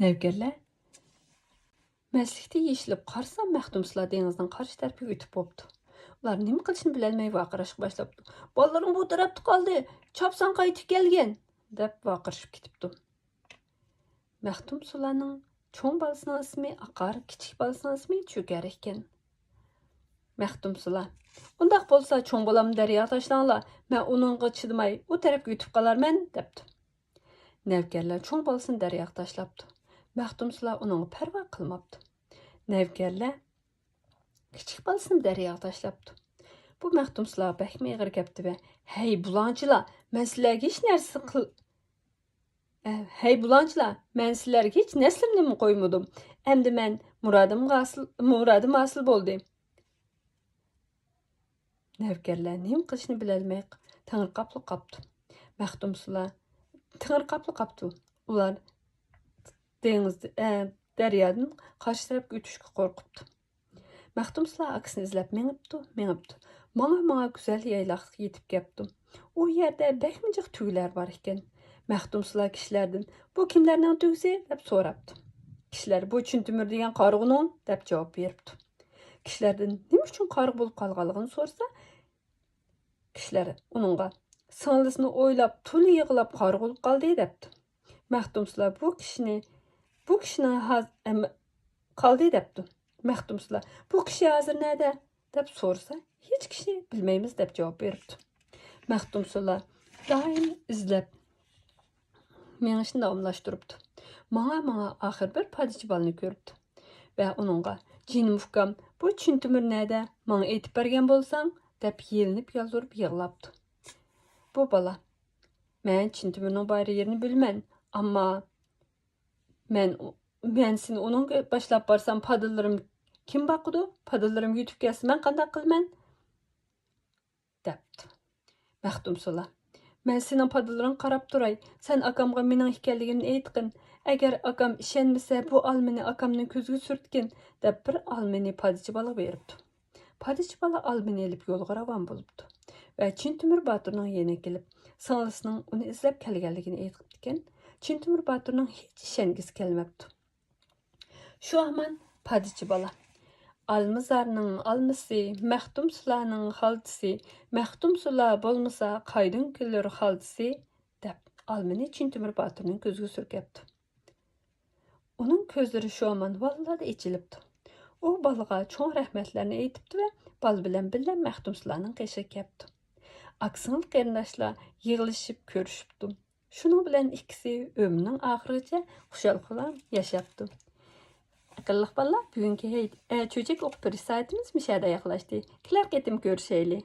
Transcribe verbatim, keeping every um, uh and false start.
نەۋكەرلەر مەستلىكتە يېشىلىپ قارىسا، مەختۇمسۇلا دېڭىزنىڭ قارشى تەرىپىگە ئۆتۈپ بوپتۇ. ئۇلار نېمە قىلىشنى بىلەلمەي ۋارقىراشقا باشلاپتۇ. «بالىلىرىڭ بۇ تەرەپتە قالدى، چاپسان قايتىپ كەلگىن!» دەپ ۋارقىرىشىپ كېتىپتۇ. مەختۇمسۇلانىڭ چوڭ بالىسىنىڭ ئىسمى ئاقار، كىچىك بالىسىنىڭ ئىسمى چۆكەر ئىكەن. مەختۇمسۇلا: «ئۇنداق بولسا، چوڭ بالامنى دەرياغا تاشلاڭلار، مەن ئۇنىڭغا چىدىماي، ئۇ تەرەپكە ئۆتۈپ قالارمەن» دەپتۇ. نەۋكەرلەر چوڭ بالىسىنى دەرياغا تاشلاپتۇ. مەختۇمسۇلا ئۇنىڭغا پەرۋا قىلماپتۇ. نەۋكەرلەر كىچىك بالىسىنى دەرياغا تاشلاپتۇ. بۇ مەختۇمسۇلاغا بەكمۇ ئېغىر كەپتۇ ۋە: «ھەي، بۇلاڭچىلار، مەن سىلەرگە ھېچ نەرسە قىل-، ئە، ھەي، بۇلاڭچىلار، مەن سىلەرگە ھېچ نەرسىلىرىمنىمۇ قويمىدىم. ئەمدى مەن مۇرادىمغا ھاسىل، مۇرادىم ھاسىل بولدى» نەۋكەرلەر نېمە قىلىشنى بىلەلمەي تېڭىرقاپلا قاپتۇ. مەختۇمسۇلا تېڭىرقاپلا قاپتۇ. ئۇلار دېڭىزدا، ئە، دەريادىن قارشى تەرەپكە ئۆتۈشكە قورقۇپتۇ. مەختۇمسۇلا ئاكىسىنى ئىزلەپ مېڭىپتۇ، مېڭىپتۇ. ماڭا، ماڭا گۈزەل يايلاقلىققا يېتىپ كەپتۇ. ئۇ يەردە بەكمۇ جىق تۆگىلەر بار ئىكەن. مەختۇمسۇلا كىشىلەردىن: «بۇ كىملەرنىڭ تۆگىسى؟» دەپ سوراپتۇ. كىشىلەر: «بۇ چىنتۆمۈر دېگەن قارىغۇنىڭ» دەپ جاۋاب بېرىپتۇ. كىشىلەردىن نېمە ئۈچۈن قارىغۇ بولۇپ قالغانلىقىنى سورىسا، كىشىلەر ئۇنىڭغا: «سىڭلىسىنى ئويلاپ، تولا يىغلاپ قارىغۇ بولۇپ قالدى» دەپتۇ. مەختۇمسۇلا بۇ كىشىنى، بۇ كىشىنىڭ ھاز-، ئەم-، قالدى دەپتۇ. مەختۇمسۇلا: «بۇ كىشى ھازىر نەدە؟» دەپ سورىسا، ھېچ كىشى: «بىلمەيمىز» دەپ جاۋاب بېرىپتۇ. مەختۇمسۇلا دائىم ئىزلەپ مېڭىشنى داۋاملاشتۇرۇپتۇ. ماڭا، ماڭا ئاخىر بىر پادىچى بالىنى كۆرۈپتۇ ۋە ئۇنىڭغا: «جېنىم ئۇكام، بۇ چىنتۆمۈر نەدە؟ ماڭا ئېيتىپ بەرگەن بولساڭ» دەپ يېلىنىپ يالۋۇرۇپ يىغلاپتۇ. بۇ بالا: «مەن چىنتۆمۈرنىڭ بار يېرىنى بىلىمەن، ئەمما مەن، مەن سېنى ئۇنىڭغا باشلاپ بارسام، پادىلىرىم كىم باقىدۇ؟ پادىلىرىم يېتىپ كەلسە، مەن قانداق قىلىمەن؟» دەپتۇ. مەختۇمسۇلا: «مەن سېنىڭ پادىلىرىڭغا قاراپ تۇراي، سەن ئاكامغا مېنىڭ ئىكەنلىكىمنى ئېيتقىن. ئەگەر ئاكام ئىشەنمىسە، بۇ ئالمىنى ئاكامنىڭ كۆزىگە سۈرتكىن» دەپ، بىر ئالمىنى پادىچى بالىغا بېرىپتۇ. پادىچى بالا ئالمىنى ئېلىپ يولغا راۋان بولۇپتۇ ۋە چىنتۆمۈر باتۇرنىڭ يېنىغا كېلىپ، سىڭلىسىنىڭ ئۇنى ئىزدەپ كەلگەنلىكىنى ئېيتىپتىكەن. چىنتۆمۈر باتۇرنىڭ ھېچ ئىشەنگۈسى كەلمەپتۇ. شۇ ھامان پادىچى بالا: «ئالمىزارنىڭ ئالمىسى، مەختۇمسۇلانىڭ خالتىسى، مەختۇمسۇلا بولمىسا، قايدىن كېلۇر خالتىسى؟» دەپ، ئالمىنى چىنتۆمۈر باتۇرنىڭ كۆزىگە سۈركەپتۇ. ئۇنىڭ كۆزلىرى شۇ ھامان ۋاللادا ئېچىلىپتۇ. ئۇ بالىغا چوڭ رەھمەتلەرنى ئېيتىپتۇ ۋە بالا بىلەن بىللە مەختۇمسۇلانىڭ قېشىغا كەپتۇ. ئاكا-سىڭىل قېرىنداشلار يىغلىشىپ كۆرۈشۈپتۇ. شۇنىڭ بىلەن ئىككىسى ئۆمرىنىڭ ئاخىرىغىچە خۇشال-خۇرام ياشاپتۇ. ئەقىللىق بالىلار، بۈگۈنكى ھەي-، ئە، چۆچەك ئوقۇپ بېرىش سائىتىمىز مۇشۇ يەردە ئاياغلاشتى. كېلەر قېتىم كۆرۈشەيلى.